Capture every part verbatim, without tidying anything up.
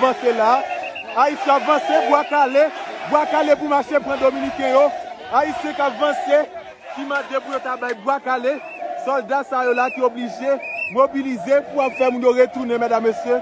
Vanse la. Ayisyen ap vanse, bwa kale. Bwa kale pou mache pran Dominiken yo. Ayisyen k ap vanse, ki mande pou yo ta bay bwa kale. Sòlda sa yo la ki oblije mobilize pou ap fè moun yo retounen, medam, mesye.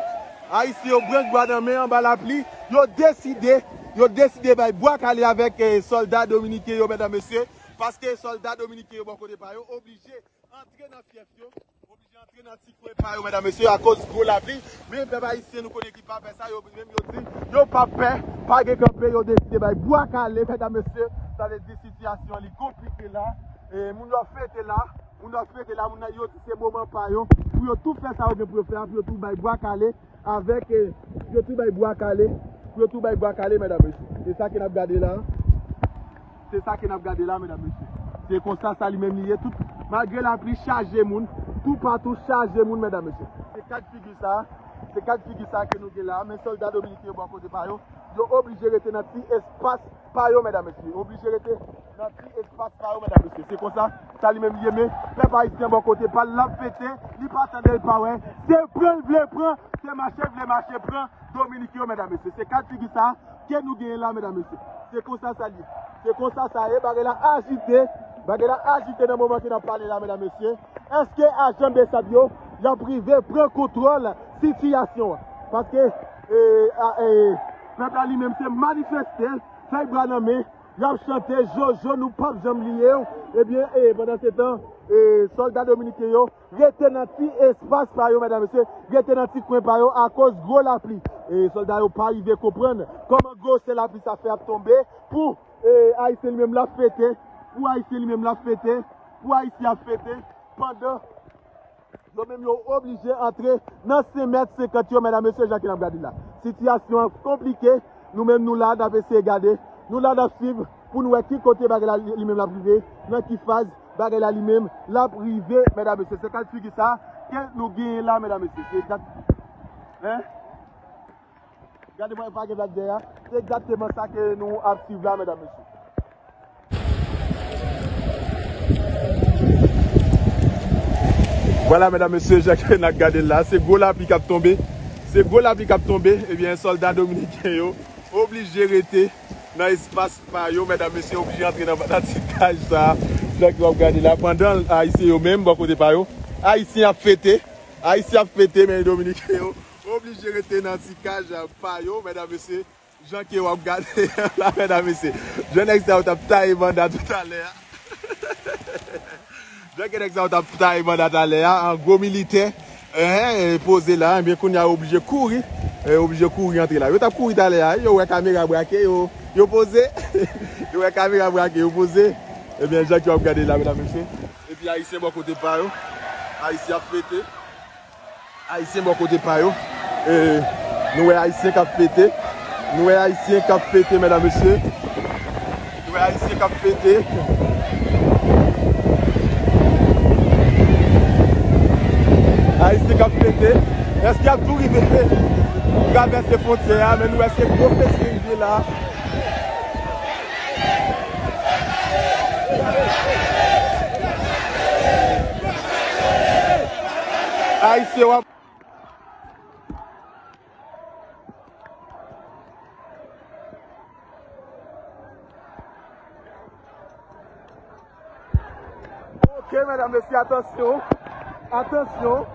Ayisyen yo branch bwa nan men anba lapli. Yo deside, yo deside bay bwa kale avèk, eh, sòlda dominiken yo, medam, mesye. Paske sòlda dominiken yo bò kote pa yo oblije antre nan fyèf yo, oblije antre nan ti kwen pa yo, medam, mesye, akoz gwo lapli. Men pèp ayisyen, nou konnen ki pa pè sa, yo menm yo di, yo pa pè, pa gen kanpe, yo deside bay bwa kale, medam, mesye. Sa vle di sitiyasyon an li konplike la. E moun yo ap fete la, moun yo ap fete la, moun nan yo di se moman pa yo, pou yo tou fè sa yo gen pou yo fè a, pou yo tou bay bwa kale, avèk, eh, pou yo tou bay bwa kale, pou yo tou bay bwa kale, medam, mesye. Se sa ke n ap gade la. Se sa ke n ap gade la, medam, mesye. Se konsa sa li menm li ye. Tout, malgre lapli chaje moun, toupatou chaje moun, medam, mesye. Se kad figi sa, se kad figi sa ke nou gen la, men sòlda dominiken yo bò kote pa yo, yo oblije rete nan ti espas pa yo, medam, mesye. Oblije rete nan ti espas pa yo, medam, mesye. Se konsa sa li menm li ye, men pèp ayisyen bò kote pa l, l ap fete, li pa tande, l pa wè. Se pran l vle pran, se mache l vle mache pran dominiken yo, medam, mesye. Se kad figi sa ke nou genyen la, medam, mesye. Se konsa sa l ye. Se konsa sa ye. Bagay la ajite. Bagay la ajite nan moman ke n ap pale la, medam, mesye. Èske ajan BSAP yo, y ap rive pran kontwòl sitiyasyon an? Paske, eh, a, eh, pèp la li menm se manifeste, fèy bwa nan men, y ap chante, "Jojo, nou p ap janm bliye w." Ebyen, eh, pandan se tan, eh, sòlda dominiken yo rete nan ti espas pa yo, medam, mesye, rete nan ti kwen pa yo akoz gwo lapli. E sòlda yo pa rive konprann kòman gwosè lapli sa fè ap tonbe pou, e, ayisyen li menm l ap fete, pou ayisyen li menm l ap fete, pou ayisyen ap fete, pandan yo menm yo oblije antre nan senk mèt senkant yo, medam, mesye, jan ke n ap gade la. Sitiyasyon an konplike, nou menm nou la, n ap eseye gade, nou la, n ap swiv pou nou wè ki kote bagay la li, li menm l ap rive, nan ki faz bagay la li menm l ap rive, medam, mesye. Se kad figi sa ke nou genyen la, medam, mesye. Se egzak-, en? Gade mwen pa gen blak dèyè a. Se egzakteman sa ke nou ap swiv la, medam, mesye. Vwala, medam, mesye, jan ke n ap gade l la, se gwo lapli k ap tonbe. Se gwo lapli k ap tonbe. Ebyen, sòlda dominiken yo oblije rete nan espas pa yo, medam, mesye, oblije antre nan, nan ti kaj sa, jan ke w ap gade la, pandan ayisyen yo menm, bò kote pa yo, ayisyen ap fete, ayisyen ap fete, men dominiken yo oblije rete nan ti kaj pa yo, medam, mesye, jan ke w ap gade la, medam, mesye, jan nèg sa yo t ap taye banda toutalè a. Jan ke nèg sa yo t ap taye banda talè a, an gwo militè, en, poze la, ebyen, kounye a yo oblije kouri, eh, oblije kouri antre la. Yo t ap kouri talè a, yo wè kamera brake, yo, yo poze, yo wè kamera brake, yo poze. Ebyen, jan ke w ap gade la, medam, mesye. Epi ayisyen bò kote pa yo, ayisyen ap fete. Ayisyen bò kote pa yo. E, nou wè ayisyen k ap fete. Nou wè ayisyen k ap fete, medam, mesye. Nou wè ayisyen k ap fete. Ayisyen k ap fete. Èske y ap tou rive travèse fwontyè a? Men nou wè se gwo feste rive la. Ayisyen w ap Ok, medam, mesye, atansyon. Atansyon.